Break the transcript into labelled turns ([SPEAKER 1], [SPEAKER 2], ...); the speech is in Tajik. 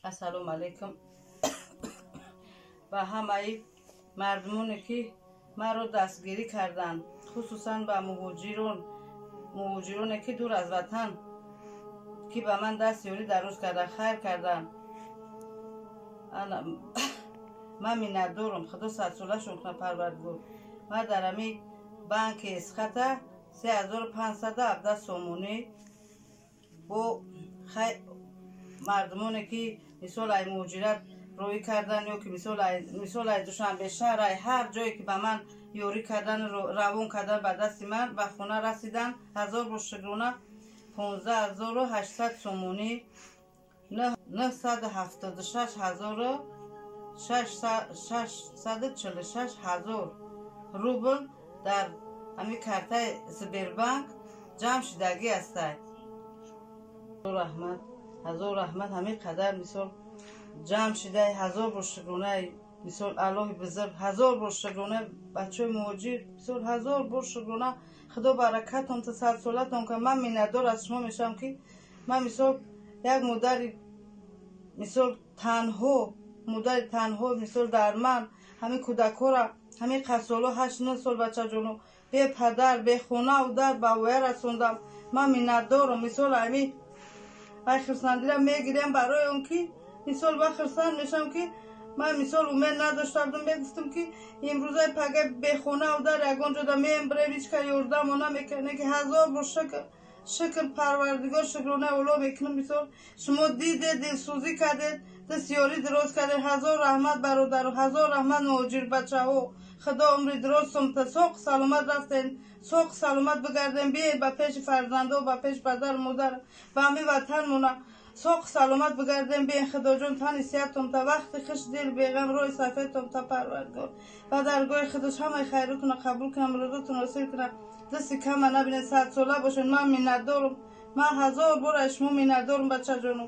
[SPEAKER 1] Ассалому алайкум ба ҳамаи мардумоне, ки маро дастгирӣ карданд, хусусан ба муҳоҷирон, муҳоҷироне, ки дур аз ватан, ки ба ман даст ёрӣ дароз кардан, хайр карданд. Ман миннатдорам. Худо садсолашон кунад, Парвардигор. Ман дар ҳами банки Эсхата 3517 сомонӣ бо мардумоне, ки мисол ай муҳоҷират роҳӣ кардан ё ки мисол ай Душанбе шаҳр, ай ҳар ҷое, ки ба ман ёрӣ кардан, равон кардан, ба дасти ман ба хона расидан. Ҳазор бор шукрона. 15 800 сомонӣ, 976 646 ҳазор рубл дар ҳамин картаи Сбербанк ҷамъ шудагӣ ҳастай. Раҳмат, ҳазор раҳмат. Ҳамин қадар мисол ҷамъ шудай. Ҳазор бор шукронаи мисол Аллоҳи бузург, ҳазор бор шукрона. Бачаҳои муҳоҷир, мисол, ҳазор бор шукрона. Худо баракатон та, садсолатон кунад. Ман миннатдор аз шумо мешавам, ки ман мисол як модари мисол танҳо, модари танҳо, мисол дар ман ҳамин кӯдакҳоро ҳамин қадсоло, 8-9 сол, бачаҷоно, бепадар, бехонаву дар ба воя расондам. Ман миннатдорам. Мисол, ҳамин вай хурсандиро мегирем, барои он ки мисол ва хурсанд мешавам, ки ман мисол умед надошта будам. Мегуфтам, ки имрӯзаи пага бехонаву дар ягон ҷода мембирем, ҳеч кас ёрдамо намекунад. Ки ҳазор бор шукр, шукр Парвардигор, шукронаи оло мекунам. Мисол, шумо дидед, дилсӯзӣ кардед, даст ёрӣ дароз кардед. Ҳазор раҳмат, бародару, ҳазор раҳмат, муҳоҷир бачаҳо. Худо умри дароз сумта. Соқ саломат рафтен, соқ саломат бигардем, биед ба пеши фарзандо, ба пеши падару модар, ба ҳамин ватанмона соқ саломат бигардем, биен. Худоҷон, тани сиҳатон та, вақти хуш, дил беғам, роҳи сафедтон та, Парвардигор ба даргоҳи худаш ҳамаи хайротона қабул кунам, рӯзотон ҳосил кунам. Дасти кама набинед, садсола бошед. Ман миннатдорам, ман ҳазор бор аз шумо миннатдорам, бачаҷоно.